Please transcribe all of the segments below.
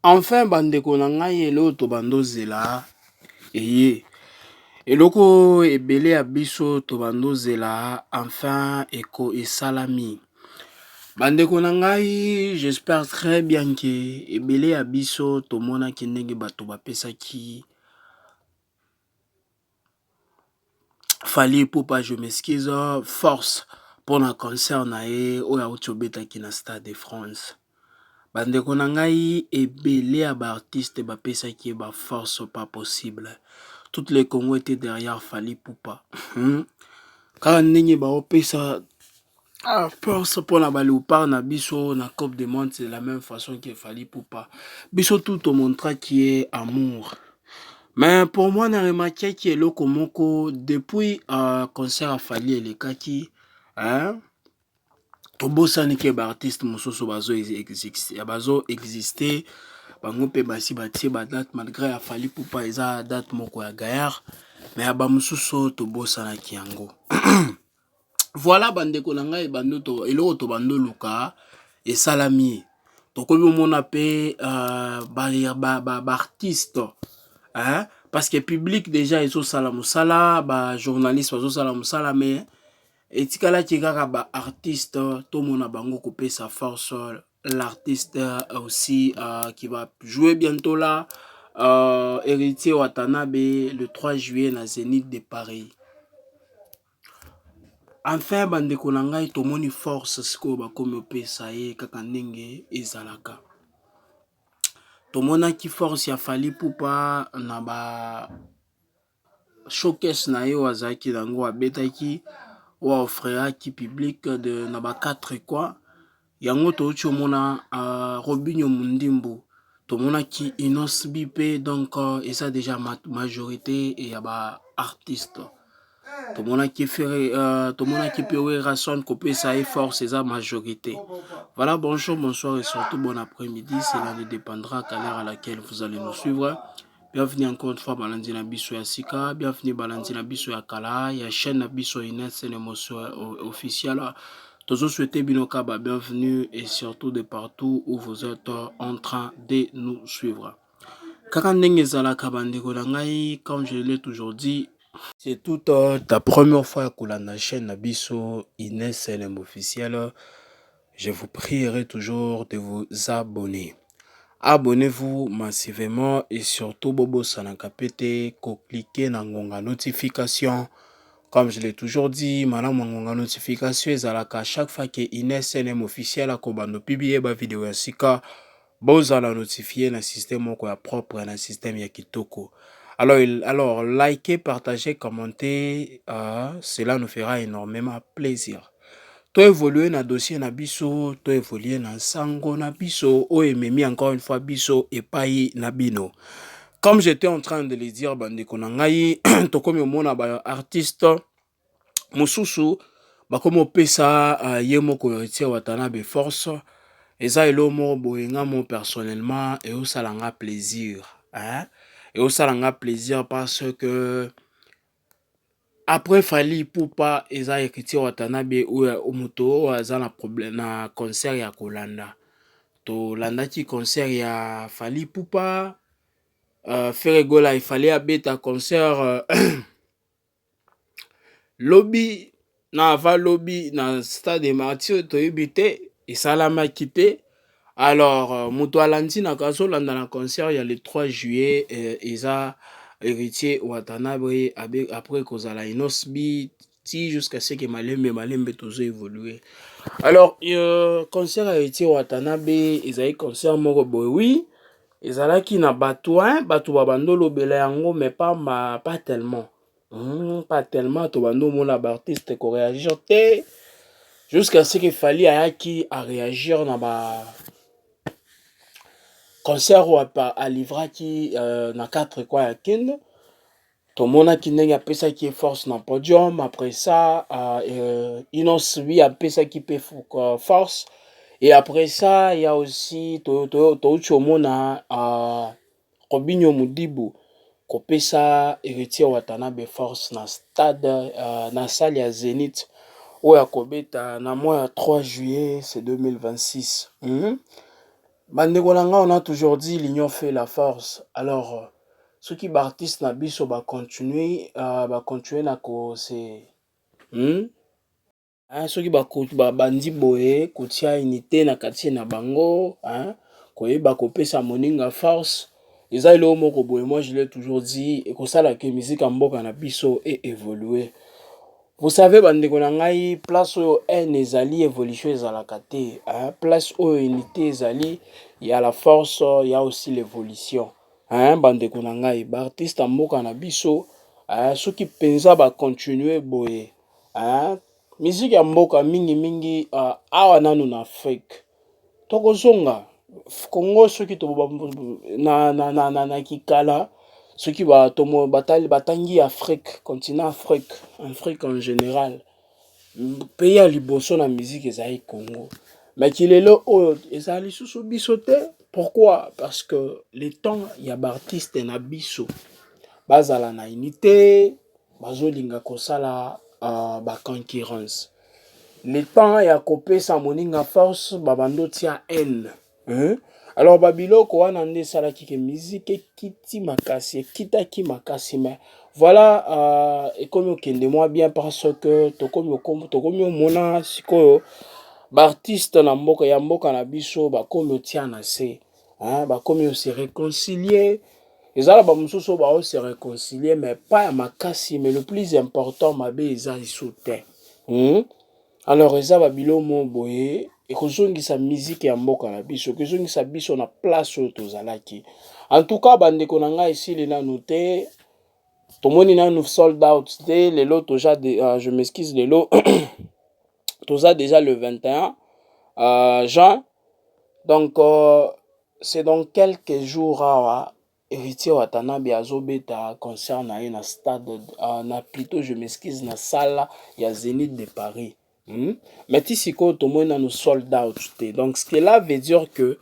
Enfin bandeko na ngai, eloko tobandozela eye, eloko ebele ya biso tobandozela, enfin eko esalami. Bandeko na ngai, j'espère très bien que ebele ya biso tomonaki ndenge bato bapesaki Fally Ipupa, je m'excuse, force mpona concert na ye oyo auti obetaki na Stade de France. Bandeko na ngai, ebele ya baartiste bapesaki ye baforce pas possible. Toutes les Congo étaient derrière Fally Ipupa. Kaka ndenge baopesa force mpona baléopard na biso na Coupe du monde, c'est la même façon que Fally Ipupa. Biso tout tomontraki ye amour. Mais pour moi, na remarquaki eloko moko depuis concert ya Fally elekaki, hein? Tobosani ke baartiste mosusu bazo existe, bango mpe basi batie badate. Malgré ya Fally Ipupa eza date moko ya gaillard, mais ya bamosusu tobosanaki yango. Voilà, bandeko na ngai, eloko tobandoluka esalami. Tokomi omona mpe baartiste, ba, parce que public déjà ezosala mosala, bajournaliste bazosala mosala, mais etikalaki kaka baartiste tomona bango kopesa force. L'artiste aussi qui va jouer bientôt là, Héritier Watanabe, le 3 juillet na Zénith de Paris. Enfin bandeko na ngai, tomoni force sikoyo bakomi opesa ye kaka ndenge ezalaka. Tomonaki force ya Fally Ipupa na ba showcase na ye oyo azalaki nango, abetaki, oyo aoffriraki public de na ba 4 coins yango. Touti omona Robinho Mundimbu, tomonaki Innoss'B mpe. Donc eza déjà majorité ya baartiste. Tomonaki Ferre, tomonaki mpe Werrason kopesa ye force, eza majorité. Voilà, bonjour, bonsoir et surtout bon après-midi, cela ne dépendra qu'à l'heure à laquelle vous allez nous suivre. Bienvenue encore une fois, balandi na biso ya sika, bienvenue balandi na biso ya kala ya chaîne na biso Ines Émotion Officielle. Tozosouhaiter bino kaba bienvenue et surtout de partout où vous êtes en train de nous suivre. Kaka ndenge ezalaka, bandeko na ngai, comme je l'ai toujours dit, c'est toute ta première fois ya kolanda chaîne na biso Ines LM Officiel, je vous prierai toujours de vous abonner. Abonnez-vous massivement et surtout bobosanaka pe te kocliquer na ngonga notification. Comme je l'ai toujours dit, malamu ngonga notification ezalaka chaque fois que Ines LM Officiel akobanda publier bavideo ya sika, bozala notifié na système moko ya propre, na système ya kitoko. Alors likez, partagez, commentez, cela nous fera énormément plaisir. Toévolue na dossier na biso, toévolue na nsango na biso oyo ememi encore une fois biso epai na bino. Comme j'étais en train de le dire, bandeko na ngai, tokomi omona baartiste mosusu bakomi opesa ye moko Héritier Watanabe force. Eza eloko moko boye, nga mo personnellement eosala nga plaisir, hein? Eosala nga plaisir parce que après Fally Ipupa, eza Héritier Watanabe oyo moto oyo aza na problème na concert ya kolanda. Tolandaki concert ya Fally Ipupa, Ferre Gola efale abeta concert lobi na ava lobi na Stade de Martyr, toyebi te esalamaki te. Alors moto alandi na azolanda na concert ya le 3 juillet, eza Héritier Watanabe, après kozala Innoss'B ti jusqu'à ce que malembe malembe tozo évoluer. Alors concert ya Héritier Watanabe ezali concert moko boye, oui, ezalaki na bato, bato babanda olobela yango, mais pas tellement, pas tellement. Tobanda omona baartiste koréagir te jusqu'à ce que Fally ayaki aréagir na ba concert oyo alivraki na 4 coins ya Kende. Tomonaki ndenge apesaki ye force na podium. Après ça, Innoss'B apesaki mpe force. Et après ça, ya aussi touti omona Robinho Mudibu kopesa Héritier Watanabe force na stade, na salle ya Zénith oyo akobeta na mois ya 3 juillet, c'est 2026. Bandeko na nga, on a toujours dit: l'union fait la force. Alors soki baartiste na biso bacontinue bacontinue na kose, Soki babandi boye kotia unité na kati na bango, hein, koyeba kopesa moninga force, eza eloko moko boye. Moi, je l'ai toujours dit, ekosalaka musique ya mboka na biso eévolue. Vous savez, bandeko na ngai, place oyo haine ezali, évolution ezalaka te, hein. Place oyo unité ezali, ya la force, ya aussi l'évolution, hein. Bandeko na ngai, baartiste ya mboka na biso, hein, soki mpenza bacontinue boye, hein, musique ya mboka mingimingi awa nanu na Afrique, tokozonga Congo. Soki na kikala, soki batali, batangi Afrique, continent Afrique, Afrique en général, pays ya liboso na musique ezali Congo. Mais kilelo oyo ezala lisusu biso te. Pourquoi? Parce que le temps ya baartiste na biso bazala na unité, bazolinga kosala baconcurrence. Le temps ya kopesa moninga force, babandi otia haine, hein? Alors babiloko wana nde esalaki ke musique ekiti makasi, ekitaki makasi. Mais voilà, ekomi okende mwa bien, parce que tokomi omona sikoyo baartiste na mboka ya mboka na biso bakomi otia na se, hein? Bakomi ose réconcilier. Eza na bamosusu oyo baose réconcilier, mais pas ya makasi. Mais le plus important, mabe eza lisu te, Alors eza babilo mo boye ekozongisa musique ya mboka na biso, ekozongisa biso na place oyo tozalaki. En tout cas, bandeko na ngai, esili nanu te, tomoni nanu sold out te. Lelo toza je m'excuse, lelo toza déjà le 21 juin. Donc c'est dans quelques jours awa Héritier Watanabe azobeta concert na ye na stade, na plutôt, je m'excuse, na salle ya Zénith de Paris, Mais ti sikoyo tomoni nanu sold out te. Donc cela veut dire que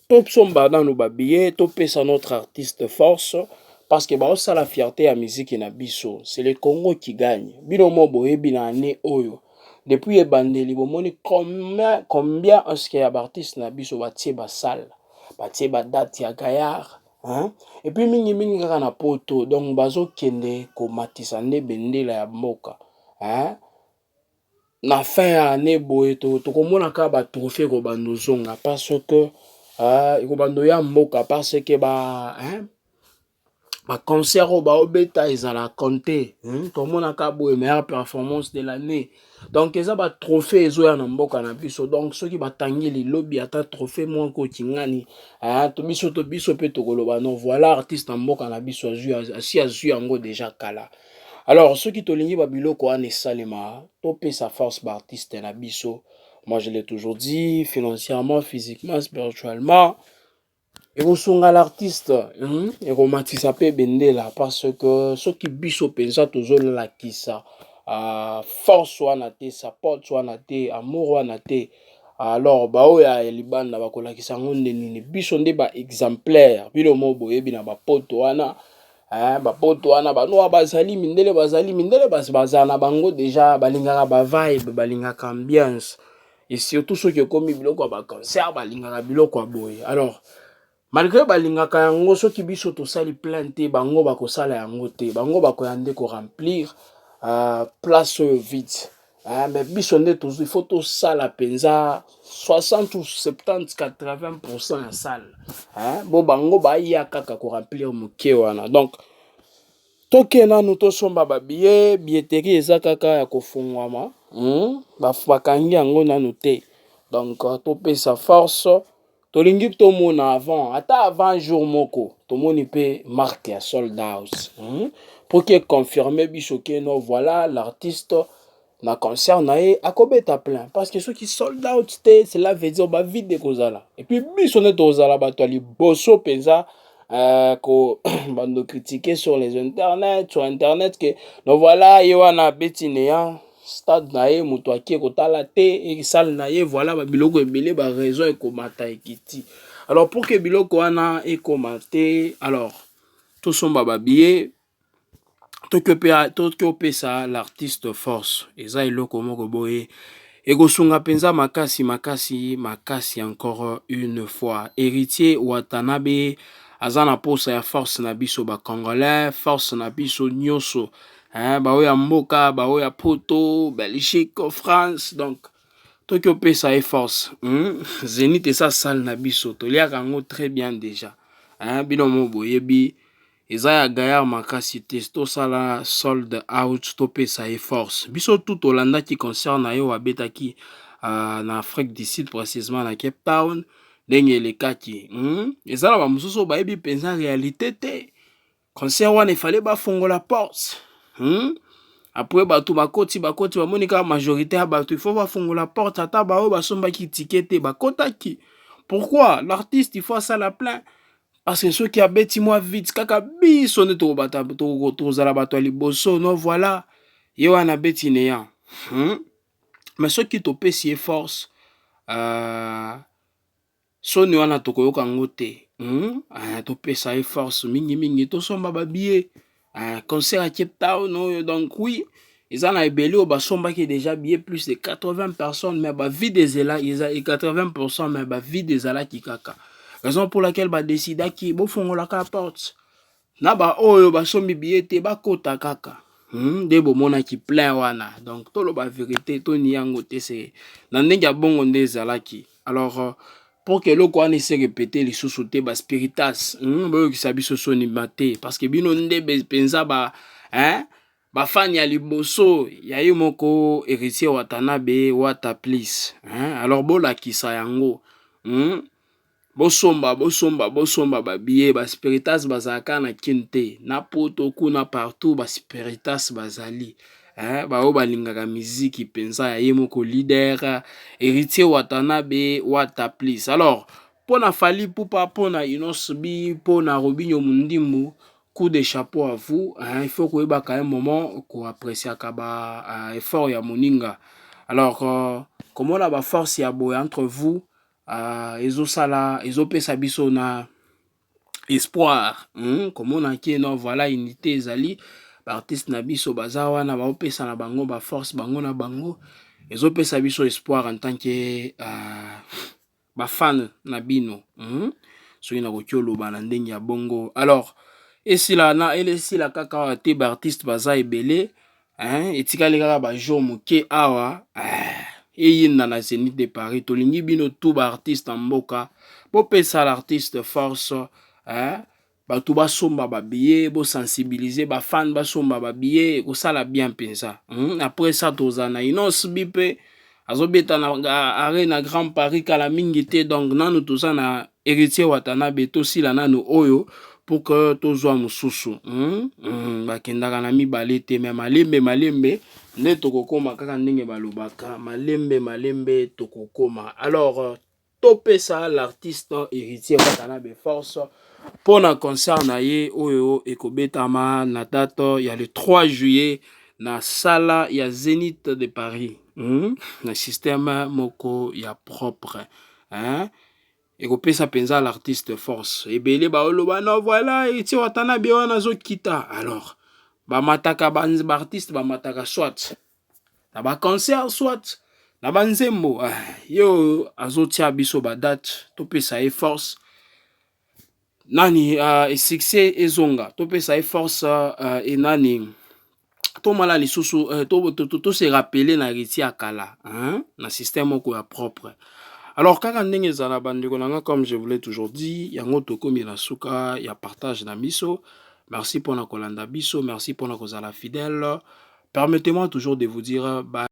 tosomba nanu babillet, topesa notre artiste force, parce que baosala fierté ya musique na biso. C'est le Congo qui gagne. Bino mo boyebi, na année oyo, depuis ebandeli, bomoni combien est-ce ya baartiste na biso batie basale, batie badate ya gaillard, hein? Et puis mingimingi kaka na Poto. Donc bazokende komatisa nde bendela ya mboka, hein? Na fin ya année boye tokomona kaka batrophée ekobanda ozonga, parce que ekobanda oya mboka, parce que ba, hein? Baconcert oyo baobeta ezala compte, Tomonaka boye meilleure performance de l'année. Donc eza batrophée ezoya na mboka na biso. Donc soki batangi lilobi ata trophée moko okingani, biso to biso mpe tokoloba: non, voilà, artiste na mboka na biso asi azwi yango déjà kala. Alors soki tolingi babiloko wana esalema, topesa force baartiste na biso. Moi, je l'ai toujours dit, financièrement, physiquement, spirituellement, ekosunga l'artiste, Ekomatisa mpe bendela, parce que soki biso mpenza tozolakisa force wana te, support wana te, amour wana te, alors baoyo ya libanda bakolakisa yango nde nini? Biso nde baexemplaire. Bino mo boyebi, na bapoto wana, bapoto wana, banoa bazali mindele, bazali mindele, bazala na bango déjà, balingaka bavibe, balingaka ambiance, et surtout soki ekomi biloko ya baconcert, balingaka biloko ya boye. Alors malgré balingaka yango, soki biso tosali plein te, bango bakosala yango te. Bango bakoya nde koremplir place oyo vide, mais biso nde il faut tosala mpenza 60 ou 70, 80% ya salle, bo bango baya kaka koremplir moke wana. Donc toke nanu tosomba babillet. Billetterie eza kaka ya kofungwama, Bakangi yango nanu te. Donc topesa force. Tolingi tomona avant, ata avant jour moko, tomoni mpe marque ya sold out, Po ke confirme biso ke no, voilà, l'artiste na concert na ye akobeta plein. Parce que soki sold out te, cela veut dire bavide ekozala. Et puis biso nde tozala bato ya liboso mpenza ko bando critiquer sur les internet, sur internet, ke no, voilà, ye wana abeti neya stade na ye, moto akie kotala te esale na ye. Voilà, babiloko ebele, baraison ekomata ekiti. Alors pour ke biloko wana ekoma te, alors tosomba babillet, toki opesa l'artiste force. Eza eloko moko boye. Ekosunga mpenza makasi makasi makasi. Encore une fois, Héritier Watanabe aza na posa ya force na biso Bacongolais, force na biso nyonso, baoyo ya mboka, baoyo ya Poto, Belgique, France. Donc toki opesa ye force. Zénith eza salle na biso, toliaka yango très bien déjà, hein? Bino mo boyebi, eza ya gaillard makasi te. Tosala sold out, topesa ye force. Biso tu tolandaki concert na ye oyo abetaki na Afrique du Sud, précisément na Cape Town, ndenge elekaki. Eza na bamosusu oyo bayebi mpenza réalité te. Concert wana efale bafongola porte. Après bato bakoti, bakoti, bamoni kaka majorité ya bato, il faut bafongola porte. Ata baoyo basombaki ticket te bakotaki. Pourquoi? L'artiste, il faut asala plein, parce que soki abeti mwa vite kaka, biso nde tozala bato ya liboso. No, voilà, ye wana abeti neya. Mais soki topesi ye force, soni wana tokoyoka yango te. Topesa ye force mingimingi, tosomba babillet concert ya Cape Town oyo. Donc oui, eza na ebele oyo basombaki déjà billet, plus de 80 personnes, mais bavide ezela, eza 80, mais bavide ezalaki kaka. Raison pour laquelle badécidaki bofungolaka porte na baoyo basombi billet te, bakota kaka. Nde bomonaki plein wana. Donc toloba vérité, toni yango te, se na ndenge ya bongo nde ezalaki. Alors pour que eloko wana ese répéter lisusu te, baspiritas, boyokisa biso soni te, parce que bino nde mpenza ba, hein? Bafani ya liboso ya ye moko Héritier Watanabe, Wata Plus, hein? Alors bolakisa yango. Bosomba, bosomba, bosomba babillet. Baspiritas bazalaka na Kine te, na Poto kuna, partout baspiritas bazali, eh, baoyo balingaka miziki mpenza ya ye moko leader Héritier Watanabe, Wata Plus. Alors mpona Fally Ipupa, mpona Innoss'B, mpona Robinho Mundimbu, coup de chapeau à vous, hein. Il faut koyebaka un moment koappréciaka ba effort ya moninga. Alors komona baforce ya boye entre vous, ezosala, ezopesa biso na espoir. Komona ke no, voilà, unité ezali, baartiste na biso baza wana, baopesa na bango baforce bango na bango, ezopesa biso espoir en tant que bafan na bino. Soki nakoki oloba na ndenge ya bongo. Alors esila na esila kaka awa te, baartiste baza ebele, hein? Etikali kaka bajour moke awa, eyinda na Zénith de Paris. Tolingi bino tu baartiste ya mboka, bopesa l'artiste force, hein? Bato basomba babillet, bosensibiliser bafan, basomba babillet, ekosala bien mpenza. Après ça, tozala na Innoss'B mpe azobeta na Arena Grand Paris kala mingi te. Donc nanu toza na Héritier Watanabe, tosila nanu oyo pour que tozwa mosusu. Bakendaka na mibale te, me malembe malembe nde tokokóma, kaka ndenge balobaka, malembe malembe tokokóma. Alors topesa l'artiste Héritier Watanabe force mpona concert na ye oyo ekobetama na date ya le 3 juillet na sala ya Zénith de Paris, na système moko ya propre, hein? Ekopesa mpenza l'artiste force. Ebele baoloba: "No, voilà, Héritier Watanabe wana azokita." Alors bamataka, baartiste bamataka soit na baconcert, soit na banzembo. Ye oyo azotia biso badate, topesa ye force nani, succès ezonga, topesa ye force enani, tomala lisusu, tose rappeler na Héritier ya kala, hein? Na système moko ya propre. Alors kaka ndenge ezala, bandeko na nga, comme je vous l'ai toujours dit, yango tokomi na suka ya partage na biso. Merci mpona kolanda biso, merci mpona kozala fidèle. Permettez-moi toujours de vous dire bye.